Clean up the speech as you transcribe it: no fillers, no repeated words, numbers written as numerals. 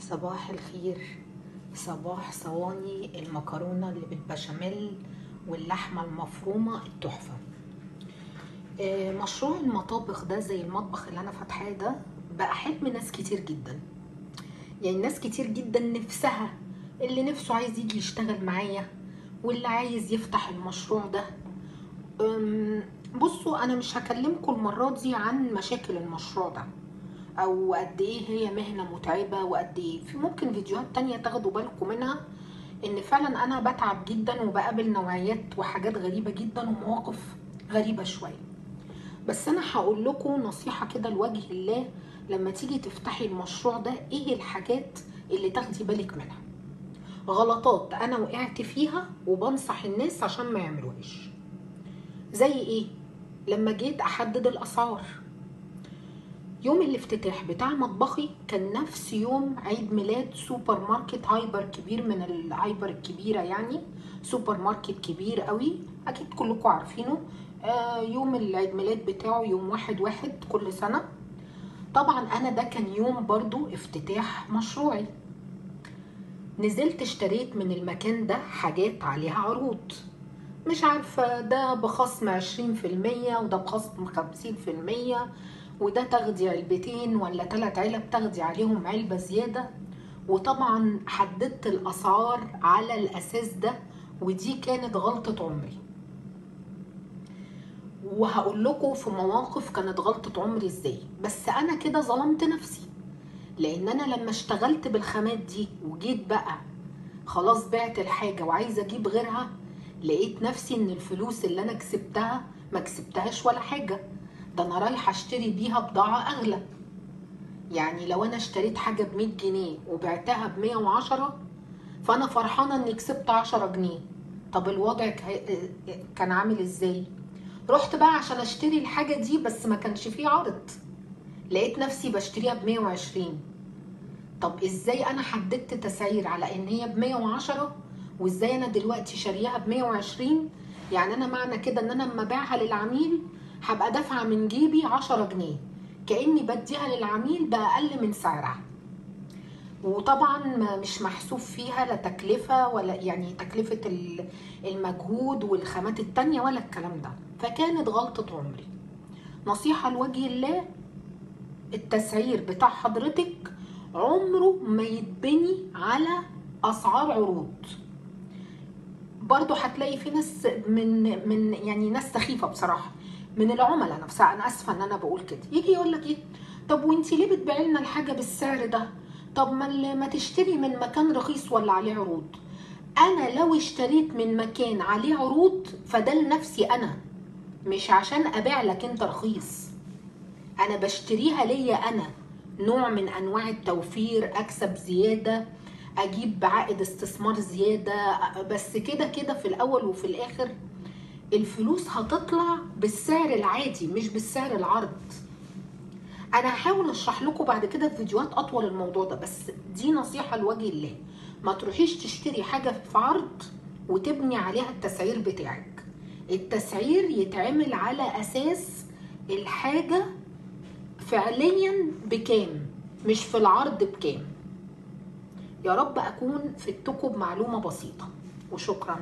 صباح الخير. صباح صواني المكرونة اللي بالبشاميل واللحمة المفرومة التحفة. مشروع المطابخ ده زي المطبخ اللي انا فاتحاه ده بقى حلم ناس كتير جدا، يعني ناس كتير جدا نفسها، اللي نفسه عايز يجي يشتغل معايا واللي عايز يفتح المشروع ده. بصوا، انا مش هكلمكم المرة دي عن مشاكل المشروع ده او قد ايه هي مهنة متعبة وقد ايه، في ممكن فيديوهات تانية تاخدوا بالكم منها ان فعلا انا بتعب جدا وبقابل نوعيات وحاجات غريبة جدا ومواقف غريبة شوية. بس انا هقول لكم نصيحة كده لوجه الله، لما تيجي تفتحي المشروع ده ايه الحاجات اللي تاخدي بالك منها، غلطات انا وقعت فيها وبنصح الناس عشان ما يعملوهاش. زي ايه؟ لما جيت احدد الاسعار يوم الافتتاح بتاع مطبخي كان نفس يوم عيد ميلاد سوبر ماركت hyper كبير، من ال hyper الكبيرة، يعني سوبر ماركت كبير قوي اكيد كلكم عارفينه. يوم العيد ميلاد بتاعه يوم 1/1 كل سنة. طبعا انا ده كان يوم برضو افتتاح مشروعي. نزلت اشتريت من المكان ده حاجات عليها عروض، مش عارفة ده بخصم 20% وده بخصم 50% وده تاخدي علبتين ولا 3 علب تاخدي عليهم علبة زيادة. وطبعا حددت الأسعار على الأساس ده، ودي كانت غلطة عمري. وهقول لكم في مواقف كانت غلطة عمري ازاي، بس أنا كده ظلمت نفسي، لأن أنا لما اشتغلت بالخامات دي وجيت بقى خلاص بعت الحاجة وعايزة أجيب غيرها، لقيت نفسي إن الفلوس اللي أنا كسبتها ما كسبتهاش ولا حاجة، ده انا رايحة اشتري بيها بضاعة اغلى. يعني لو انا اشتريت حاجة ب100 جنيه وبعتها ب110 فانا فرحانة اني كسبت 10 جنيه. طب الوضع كان عامل ازاي؟ رحت بقى عشان اشتري الحاجة دي بس ما كانش فيه عرض، لقيت نفسي بشتريها ب120. طب ازاي انا حددت تسعير على ان هي ب110 وازاي انا دلوقتي شاريها ب120؟ يعني انا معنى كده ان انا اما ابيعها للعميل هبقى دافعه من جيبي 10 جنيه، كأني بديها للعميل بأقل من سعرها. وطبعا مش محسوب فيها لا تكلفة ولا يعني تكلفة المجهود والخامات التانية ولا الكلام ده. فكانت غلطة عمري. نصيحة لوجه الله، التسعير بتاع حضرتك عمره ما يتبني على أسعار عروض. برضو هتلاقي في ناس من يعني ناس سخيفة بصراحة من العملاء نفسها، انا اسفه ان انا بقول كده، يجي يقول لك ايه، طب وانتي ليه بتبيعي لنا الحاجة بالسعر ده؟ طب ما تشتري من مكان رخيص ولا عليه عروض. انا لو اشتريت من مكان عليه عروض فده لنفسي انا، مش عشان ابيع لك انت رخيص. انا بشتريها ليا انا، نوع من انواع التوفير، اكسب زيادة، اجيب عائد استثمار زيادة، بس كده كده في الاول وفي الاخر الفلوس هتطلع بالسعر العادي مش بالسعر العرض. انا هحاول اشرح لكم بعد كده في فيديوهات اطول الموضوع ده، بس دي نصيحة لوجه الله، ما تروحيش تشتري حاجة في عرض وتبني عليها التسعير بتاعك. التسعير يتعمل على اساس الحاجة فعليا بكام، مش في العرض بكام. يا رب اكون فدتكم بمعلومة بسيطة، وشكرا.